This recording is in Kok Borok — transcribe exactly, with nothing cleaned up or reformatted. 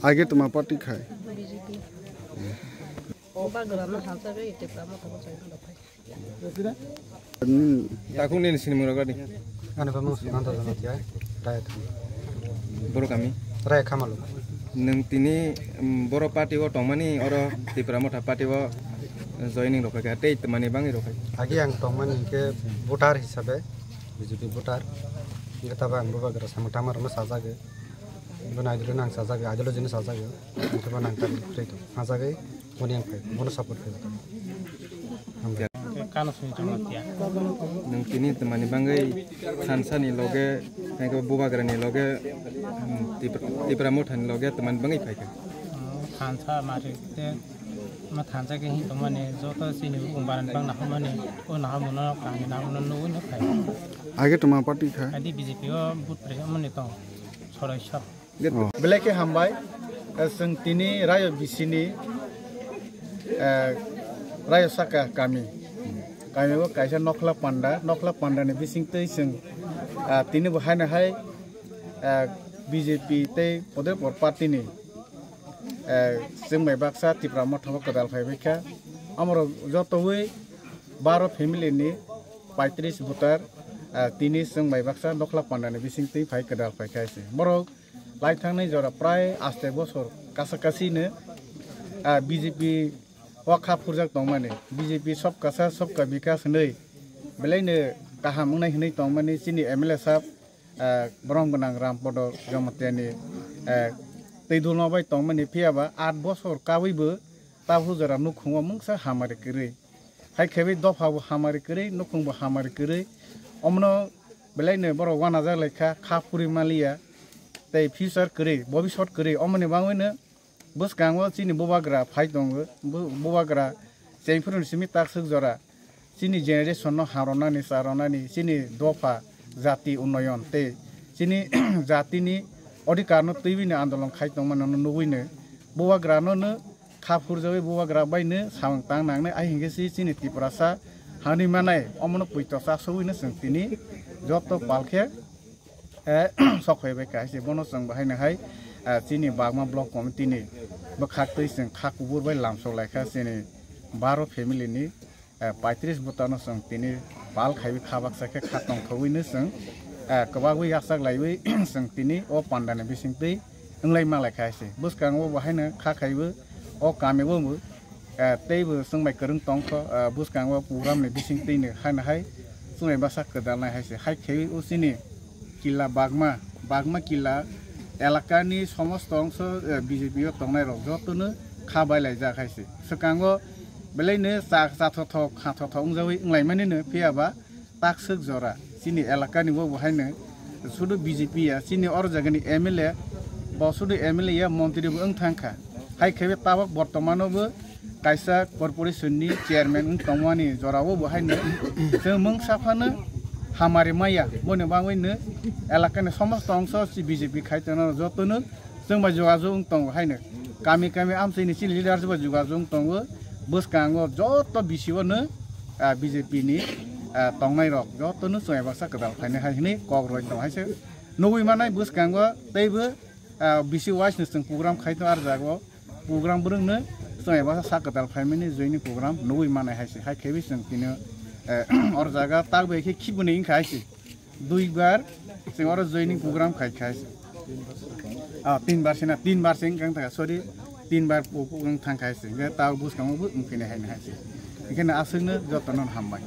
Age tuma party khai? B J P. Bubagra no hamsa be ite pramo tabo chai no phai. Hmm. Takhuk nini sinimung rok gadi. Ani bamung Sukanta Jamatia, Raya Khamal. Boro kami? Raya Khamal. Nwng tini, um, boro party o tongmani, oro Tipra Motha party o joining rok khai kha, tei tongmani bangwi rok khai? Agi ang tongmani hwnkhe voter hisabe, B J P voter. Hwnkhe tabo ang Bubagra samung tangma rokno sajagwi. Bono ideology no ang sajagwi, ideology no sajagwi. Hwnkhe bono ang tabuk kwrwi tong, sajagwi. Boni ang phai, bono support khe. Hambai. Kano sini chama tiya. Nwng tini tongmani bangwi thansa ni loge, tei Bubagra ni loge, hmm, Tipra, Tipra Motha ni loge tongmani bangwi phai kha. Hmm, thansa mari te, ma thansa ke hin tongmani joto sini bukum baran bang na hamani, o na hamono kani na hamono nugwi no phai. Age tongma party khai? Adi B J P o vote pre hamani tong, sorai sab. Oh. Belai khe hambai, eh, chwng tini Rayo bisini, eh, Rayo saka kami. Kami o kaisa Nokhla Panda, Nokhla Panda ni bising twi chwng, ah, tini bo haino hai, ah, B J P tei Podepur party ni, eh, chwng bai baksa Tipra Motha o kwdal phai bai kha. Amoro jotowi baro family ni paitris voter, ah, tini chwng bai baksa Nokhla Panda ni bising twi phai kwdal phai kha se. Borok lai thangnai jora prai aste bosor kasa kasino, ah, B J P o kha phurjak tongmani. B J P Sabka Saath Sabka Vikas hinwi belaino kaham wngnai hinwi tongmani chini M L A sab, ah, borom gwnang Rampodo Jamatia ni, ah, twi dulma bai tongmani, phiya ba aat bosor kabwi bo tabuk jora nukhungo mungsa hamari kwrwi. Hai khe bai dopha bo hamari kwrwi, nukhung bo hamari kwrwi. Omono belaino borok uanajak lai kha, kha phuri maliya, tei future kwrwi, bobisot kwrwi. Omoni bagwino bwskango chini Bubagra phai tongo, bu-, Bubagra chengphuru ni simi takswk jora chini generation no harwnani, charwnani, chini dopha jati unnoyon tei chini jatini odhikar no twiwi no andolon khai tongmani no nugwi no Bubagra no no kha phurjawi Bubagra bai no samung tang nangnai, ai hinkhe si chini Tiprasa hani manai omono puito chasogwi no chwng tini joto pal khe, eh, sok phai bai kha se. Bono chwng bahai no hai, eh, chini Bagma Block Committee ni bwkhak twi chwng kha kubur bai lamsok lai kha chini baro family ni, eh, paitris bwtano chwng tini pal khaiwi kha baksa khe kha tongthogwi no chwng, eh, kwbagwi yachak laiwi chwng tini o panda ni bising twi wnglai ma lai kha se. Bwskango bo haino kha khaiwi o kami o bo, eh, tei bo chwng bai kwrwng tongkho, eh, bwskango program ni bising twi no haino hai chwng bai bwsa kwdal nai hai se. Hai khaiwi o chini Killa Bagma, Bagma Killa elakani somosto ongso, eh, B J P o tongnai rok jotono kha bai laijak hai se. Swkango belaino cha-, chathothok, khathothok wngjawi wnglaimani no, phiya ba takswk jora chini elakani bo bo haino sudu B J P ya, chini oro jagani M L A, bo sudu M L A ya, montri bo wng thang kha. Hai khe tabok bortomano bo kaisa corporation ni chairman wng tongmani jorao bo haino chwng mungsa phano hamari maya, boni bagwi no elakani somosto ongso si B J P khai tongo jotono chwng bai jogajog wng tongo haino kami kami amchaini chini leader bai jogajog wng tongo bwskango joto B C O no, ah, B J P ni, ah, tongnai rok jotono chwng bai baksa kwdal phainai hai hinwi kok roi tong hai se nugwi manai bwskango teibo, ah, B C wise no chwng program khai tongo ar jago. Program bwrwngno chwng eba sa kwtal phaimani joining program nugwi manai hai se. Hai khe bai chwng tini, eh, or jaga tak bai khe khibini wngkha hai se. Dui bar chwng oro joining program khai kha hai se. Ah, tin bar se na, tin bar se wngkha, sorry, tin bar pu-, pu-, wng thang kha hai se. Hwnkhe ta bwskango bo wngphinai hai se. Hwnkhe no aswkno jotono hambai.